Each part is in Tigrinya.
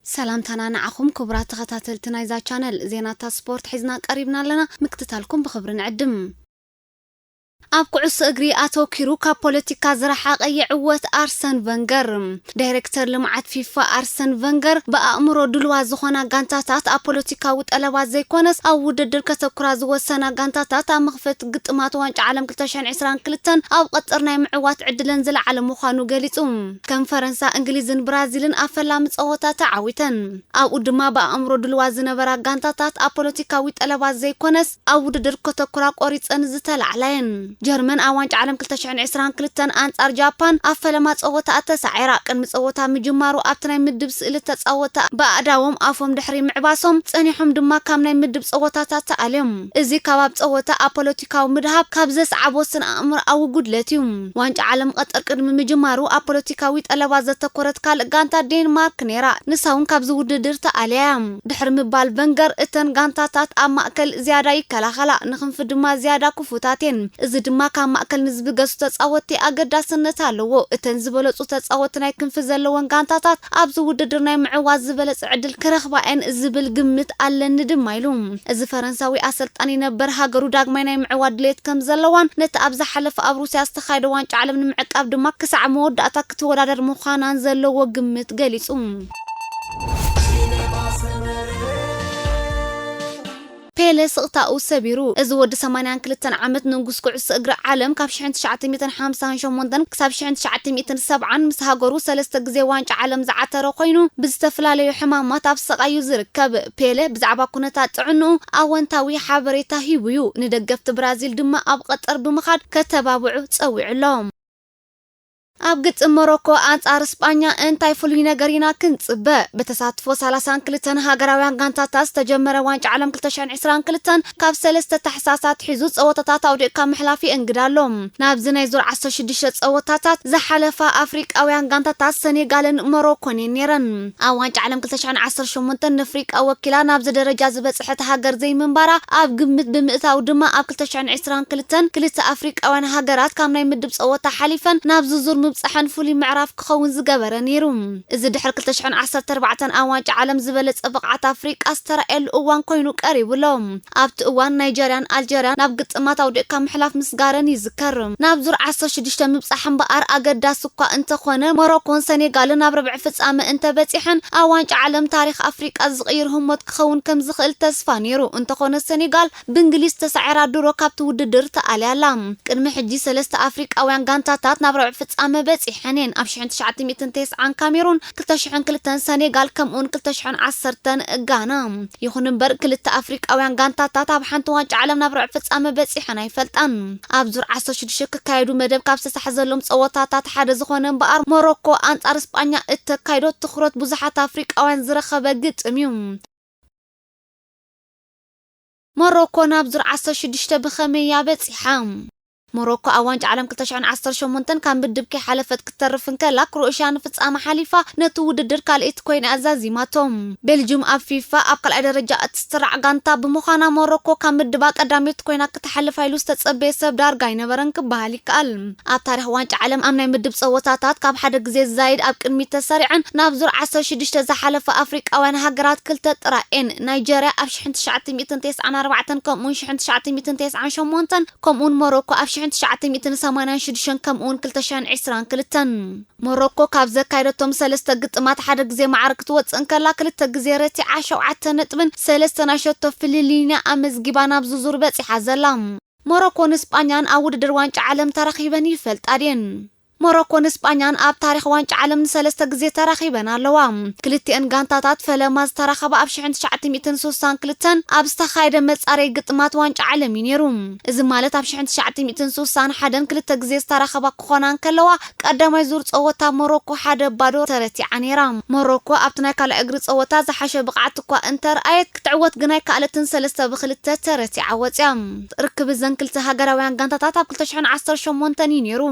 ሰላምታና ንዓኹም ክቡራት ተኸታተልቲ ናይዛ ቻነል፣ ዜናታት ስፖርት ሒዝና ቀሪብና ኣለና። ምክትታልኩም ብኽብሪ ንዕድም። ኣብ ኩዕሶ እግሪ ኣተውኪሩ ካብ ፖለቲካ ዝረሓቐ ይዕወት ኣርሰን ቨንገር። ዳይሬክተር ልምዓት ፊፋ ኣርሰን ቨንገር ብኣእምሮ ድልዋ ዝኾና ጋንታታት ኣብ ፖለቲካዊ ጠለባት ዘይኮነስ ኣብ ውድድር ከተኩራ ዝወሰና ጋንታታት ኣብ መኽፈቲ ግጥማት ዋንጫ ዓለም ክልተ ሽሕን ዕስራን ክልተን ኣብ ቀጠር ናይ ምዕዋት ዕድለን ዝለዓለ ምዃኑ ገሊጹ። ከም ፈረንሳ፣ እንግሊዝን ብራዚልን ኣብ ፈላሚ ጸወታ ተዓዊተን። ኣብኡ ድማ ብኣእምሮ ድልዋ ዝነበራ ጋንታታት ኣብ ፖለቲካዊ ጠለባት ዘይኮነስ ኣብ ውድድር ከተኩራ ቆሪጸን ዝተላዕላ እየን። ጀርመን ኣብ ዋንጫ ዓለም ክልተ ሽሕን ዕስራን ክልተን ኣንጻር ጃፓን ኣብ ፈለማ ጸወታ ኣተሳዒራ። ቅድሚ ጸወታ ምጅማሩ ኣብቲ ናይ ምድብ ስእሊ ተጻወታ ብኣእዳዎም ኣፎም ድሕሪ ምዕባሶም ጸኒሖም ድማ ካብ ናይ ምድብ ጸወታታት ተኣልዮም። እዚ ካብ ኣብ ጸወታ ኣብ ፖለቲካዊ ምድሃብ ካብ ዘስዓቦ ስነ ኣእምሮኣዊ ጉድለት እዩ። ዋንጫ ዓለም ቀጠር ቅድሚ ምጅማሩ ኣብ ፖለቲካዊ ጠለባት ዘተኮረት ካልእ ጋንታ ዴንማርክ ነይራ። ንሳ እውን ካብዚ ውድድር ተኣልያ እያ። ድሕሪ ምባል ቨንገር፣ እተን ጋንታታት ኣብ ማእከል ዝያዳ ይከላኸላ፣ ንክንፊ ድማ ዝያዳ ክፉታት እየን። እዚ ድማ ካብ ማእከል ንዝብገሱ ተጻወትቲ ኣገዳስነት ኣለዎ። እተን ዝበለጹ ተጻወትቲ ናይ ክንፊ ዘለወን ጋንታታት ኣብዚ ውድድር ናይ ምዕዋት ዝበለጸ ዕድል ክረኽባ እየን ዝብል ግምት ኣለኒ ድማ ኢሉ። እዚ ፈረንሳዊ ኣሰልጣኒ ነበር ሃገሩ ዳግማይ ናይ ምዕዋት ድሌት ከም ዘለዋን ነቲ ኣብ ዝሓለፈ ኣብ ሩስያ ዝተኻየደ ዋንጫ ዓለም ንምዕቃብ ድማ ክሳዕ መወዳእታ ክትወዳደር ምዃናን ዘለዎ ግምት ገሊጹ። ፔለ ስቕታኡ ሰቢሩ። እዚ ወዲ ሰማንያን ክልተን ዓመት ንጉስ ኩዕሶ እግሪ ዓለም ካብ ሽሕን ትሽዓተ ሚእትን ሓምሳን ሸሞንተን ክሳብ ሽሕን ትሽዓተ ሚእትን ሰብዓን ምስ ሃገሩ ሰለስተ ግዜ ዋንጫ ዓለም ዝዓተረ ኮይኑ፣ ብዝተፈላለዩ ሕማማት ኣብ ስቓይ እዩ ዝርከብ። ፔለ ብዛዕባ ኩነታት ጥዕንኡ ኣወንታዊ ሓበሬታ ሂቡ እዩ። ንደገፍቲ ብራዚል ድማ ኣብ ቀጠር ብምኻድ ከተባብዑ ጸዊዑ ኣሎ። ኣብ ግጥም ሞሮኮ ኣንጻር ስጳኛ እንታይ ፍሉይ ነገር ኢና ክንጽበ? ብተሳትፎ ሰላሳን ክልተን ሃገራውያን ጋንታታት ዝተጀመረ ዋንጫ ዓለም ክልተ ሽሕን ዕስራን ክልተን ካብ ሰለስተ ታሕሳስ ኣትሒዙ ጸወታታት ኣውዲቕካ ምሕላፍ የእንግድ ኣሎ። ናብዚ ናይ ዙር ዓሰርተ ሽዱሽተ ጸወታታት ዝሓለፋ ኣፍሪቃውያን ጋንታታት ሰኔጋልን ሞሮኮን እየን ነይረን። ኣብ ዋንጫ ዓለም ክልተ ሽሕን ዓሰርተ ሸሞንተን ንኣፍሪቃ ወኪላ ናብዚ ደረጃ ዝበጽሐት ሃገር ዘይምንባራ ኣብ ግምት ብምእታው ድማ ኣብ ክልተ ሽሕን ዕስራን ክልተን ክልተ ኣፍሪቃውያን ሃገራት ካብ ናይ ምድብ ጸወታ ሓሊፈን ናብዚ ዙር ምብጻሐን ፍሉይ ምዕራፍ ክኸውን ዝገበረ ነይሩ። እዚ ድሕሪ ክልተ ሽሕን ዓሰርተ ኣርባዕተን ኣብ ዋንጫ ዓለም ዝበለጸ ብቕዓት ኣፍሪቃ ዝተራእየሉ እዋን ኮይኑ ቀሪቡ ኣሎ። ኣብቲ እዋን ናይጀርያን ኣልጀርያን ናብ ግጥማት ኣውዲቕካ ምሕላፍ ምስጋረን ይዝከር። ናብ ዙር ዓሰርተ ሽዱሽተ ምብጻሕ እምበኣር ኣገዳሲ እኳ እንተኾነ፣ ሞሮኮን ሰኔጋልን ኣብ ርብዒ ፍጻመ እንተበጺሐን ኣብ ዋንጫ ዓለም ታሪኽ ኣፍሪቃ ዝቕይር ህሞት ክኸውን ከም ዝኽእል ተስፋ ነይሩ። እንተኾነ ሰኔጋል ብእንግሊዝ ተሳዒራ ድሮ ካብቲ ውድድር ተኣልያ ኣላ። ቅድሚ ሕጂ ሰለስተ ኣፍሪቃውያን ጋንታታት ናብ ርብዒ ፍጻመ በጺሐን እየን። ኣብ ሽሕን ትሽዓተ ሚእትን ተስዓን ካሜሩን፣ ክልተ ሽሕን ክልተን ሰኔጋል ከምኡውን ክልተ ሽሕን ዓሰርተን ጋና። ይኹን እምበር ክልተ ኣፍሪቃውያን ጋንታታት ኣብ ሓንቲ ዋንጫ ዓለም ናብ ርብዒ ፍጻመ በጺሐን ኣይፈልጣን። ኣብ ዙር ዓሰርተ ሽዱሽተ ክካየዱ መደብ ካብ ዝተታሕዘሎም ጸወታታት ሓደ ዝኾነ እምበኣር ሞሮኮ ኣንጻር ስጳኛ እተካይዶ ትኹረት ብዙሓት ኣፍሪቃውያን ዝረኸበ ግጥም እዩ። ሞሮኮ ናብ ዙር ዓሰርተ ሽዱሽተ ብኸመይ እያ በጺሓ? ሞሮኮ ኣብ ዋንጫ ዓለም ክልተ ሽሕን ዓሰርተ ሸሞንተን ካብ ምድብ ከይሓለፈት ክትተርፍ እንከላ፣ ክሮኤሽያ ንፍጻመ ሓሊፋ ነቲ ውድድር ካልኣይቲ ኮይና እያ ዛዚማቶ። ቤልጅም ኣብ ፊፋ ኣብ ካልኣይ ደረጃ እትስራዕ ጋንታ ብምዃና፣ ሞሮኮ ካብ ምድባ ቀዳመይቲ ኮይና ክትሓልፍ ኢሉ ዝተጸበየ ሰብ ዳርጋ ኣይነበረን ክበሃል ይከኣል። ኣብ ታሪኽ ዋንጫ ዓለም ኣብ ናይ ምድብ ጸወታታት ካብ ሓደ ግዜ ዝዛይድ ኣብ ቅድሚት ተሰሪዐን ናብ ዙር ዓሰርተ ሽዱሽተ ዝሓለፋ ኣፍሪቃውያን ሃገራት ክልተ ጥራይ እየን። ናይጀርያ ኣብ ሽሕን ትሽዓተ ሚእትን ተስዓን ኣርባዕተን ከምኡውን ሽሕን ትሽዓተ ሚእትን ተስዓን ሸሞንተን ከምኡውን ሞሮኮ ኣብ ሽሕን ትሽዓተ ሚእትን ሰማንያን ሽዱሽተን ከምኡውን ክልተ ሽሕን ዕስራን ክልተን። ሞሮኮ ካብ ዘካየደቶም ሰለስተ ግጥማት ሓደ ግዜ ማዕረ ክትወጽእ እንከላ ክልተ ግዜ ረቲዓ ሸውዓተ ነጥብን ሰለስተ ናይ ሸቶ ፍልልይን እያ ኣመዝጊባ ናብዚ ዙር በጺሓ ዘላ። ሞሮኮን ስጳኛን ኣብ ውድድር ዋንጫ ዓለም ተራኺበን ይፈልጣ ድየን? ሞሮኮን ስጳኛን ኣብ ታሪኽ ዋንጫ ዓለም ንሰለስተ ግዜ ተራኺበን ኣለዋ። ክልቲኤን ጋንታታት ፈለማ ዝተራኸባ ኣብ ሽሕን ትሽዓተ ሚእትን ስሳን ክልተን ኣብ ዝተኻየደ መጻረይ ግጥማት ዋንጫ ዓለም እዩ ነይሩ። እዚ ማለት ኣብ ሽሕን ትሽዓተ ሚእትን ስሳን ሓደን ክልተ ግዜ ዝተራኸባ ክኾና እንከለዋ፣ ቀዳማይ ዙር ጸወታ ሞሮኮ ሓደ ባዶ ተረቲዓ ነይራ። ሞሮኮ ኣብቲ ናይ ካልኣይ እግሪ ጸወታ ዝሓሸ ብቕዓት እኳ እንተርኣየት፣ ክትዕወት ግን ኣይከኣለትን፣ ሰለስተ ብክልተ ተረቲዓ ወጽያ። ርክብ እዘን ክልተ ሃገራውያን ጋንታታት ኣብ ክልተ ሽሕን ዓሰርተ ሸሞንተን እዩ ነይሩ።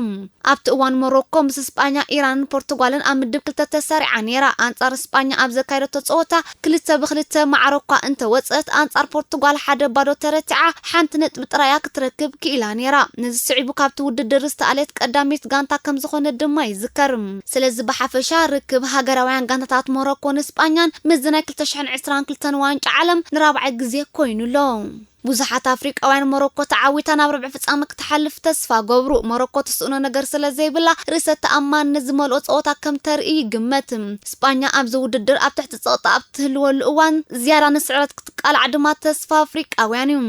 ኣብቲ እዋን ሞሮኮ ምስ ስጳኛ፣ ኢራንን ፖርቱጋልን ኣብ ምድብ ክልተ ተሰሪዓ ነይራ። ኣንጻር ስጳኛ ኣብ ዘካየደቶ ጸወታ ክልተ ብክልተ ማዕረ እኳ እንተወጸት፣ ኣንጻር ፖርቱጋል ሓደ ባዶ ተረቲዓ ሓንቲ ነጥቢ ጥራያ ክትረክብ ክኢላ ነይራ። ነዚ ስዒቡ ካብቲ ውድድር ዝተኣለየት ቀዳመይቲ ጋንታ ከም ዝኾነት ድማ ይዝከር። ስለዚ ብሓፈሻ ርክብ ሃገራውያን ጋንታታት ሞሮኮን ስጳኛን ምስዚ ናይ ክልተ ሽሕን ዕስራን ክልተን ዋንጫ ዓለም ንራብዓይ ግዜ ኮይኑ ኣሎ። ብዙሓት ኣፍሪቃውያን ሞሮኮ ተዓዊታ ናብ ርብዒ ፍጻመ ክትሓልፍ ተስፋ ገብሩ። ሞሮኮ ትስእኖ ነገር ስለ ዘይብላ ርእሰ ተኣማንነት ዝመልኦ ጸወታ ከም ተርኢ ይግመት። ስጳኛ ኣብዚ ውድድር ኣብ ትሕቲ ጸቕጢ ኣብ ትህልወሉ እዋን ዝያዳ ንስዕረት ክትቃላዕ ድማ ተስፋ ኣፍሪቃውያን እዩ።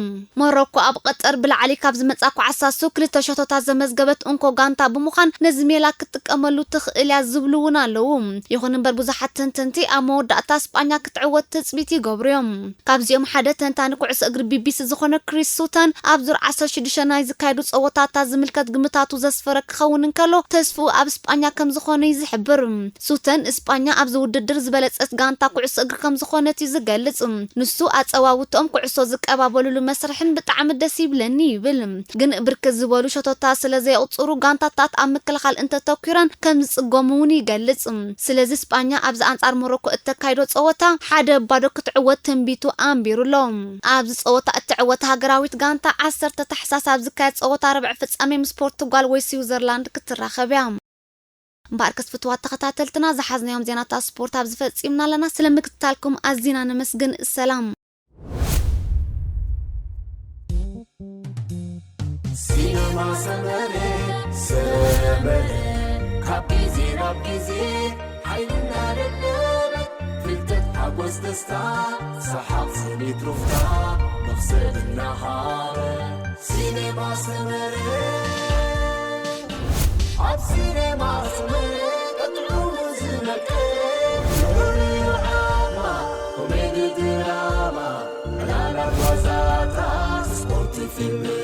ሞሮኮ ኣብ ቀጠር ብላዕሊ ካብ ዝመጻ ኳዕሳሱ ክልተ ሸቶታት ዘመዝገበት እንኮ ጋንታ ብምዃን ነዚ ሜላ ክትጥቀመሉ ትኽእል እያ ዝብሉ እውን ኣለዉ። ይኹን እምበር ብዙሓት ተንተንቲ ኣብ መወዳእታ ስጳኛ ክትዕወት ትጽቢት ይገብሩ እዮም። ካብዚኦም ሓደ ተንታኒ ኩዕሶ እግሪ ቢቢሲ ዝኾነ ክሪስ ሱተን ኣብ ዙር ዓሰርተ ሽዱሽተ ናይ ዝካየዱ ጸወታታት ዝምልከት ግምታቱ ዘስፈረ ክኸውን እንከሎ ተስፍኡ ኣብ ስጳኛ ከም ዝኾነ እዩ ዝሕብር። ሱተን ስጳኛ ኣብዚ ውድድር ዝበለጸት ጋንታ ኩዕሶ እግሪ ከም ዝኾነት እዩ ዝገልጽ። ንሱ ኣጸዋውትኦም ኩዕሶ ዝቀባበሉሉ መስርሕን ብጣዕሚ ደስ ይብለኒ ይብል። ግን ብርክት ዝበሉ ሸቶታት ስለ ዘየቑጽሩ ጋንታታት ኣብ ምክልኻል እንተተኲረን ከም ዝጽገሙ እውን ይገልጽ። ስለዚ ስጳኛ ኣብዚ ኣንጻር ሞሮኮ እተካይዶ ጸወታ ሓደ ባዶ ክትዕወት ትንቢቱ ኣንቢሩ ኣሎ። ኣብዚ ጸወታ እትዕወት ሃገራዊት ጋንታ ዓሰርተ ታሕሳስ ኣብ ዝካየድ ጸወታ ርብዒ ፍጻሜ ምስ ፖርቱጋል ወይ ስዊዘርላንድ ክትራኸብ እያ። እምበኣር ከስፍትዋት ተኸታተልትና ዝሓዝናዮም ዜናታት ስፖርት ኣብዚ ፈጺምና ኣለና። ስለ ምክትታልኩም ኣዚና ነመስግን። ሰላም። ሲነማ ሰመረ ሰመረ ካብ ግዜ ናብ ግዜ ሓይልና ደለበ ፍልጠት ሓጎስ ደስታ ሰሓቕ ስኒት ሩፍታ መኽሰብ እናሃበ ሲነማ ሰመረ ኣብ ሲነማ ሰመረ ቀጥዑ ዝነቀ ፍቕሪ ዓማ ኮሜዲ ድራማ ዕላላት ዋዛታት ስፖርት ፊልም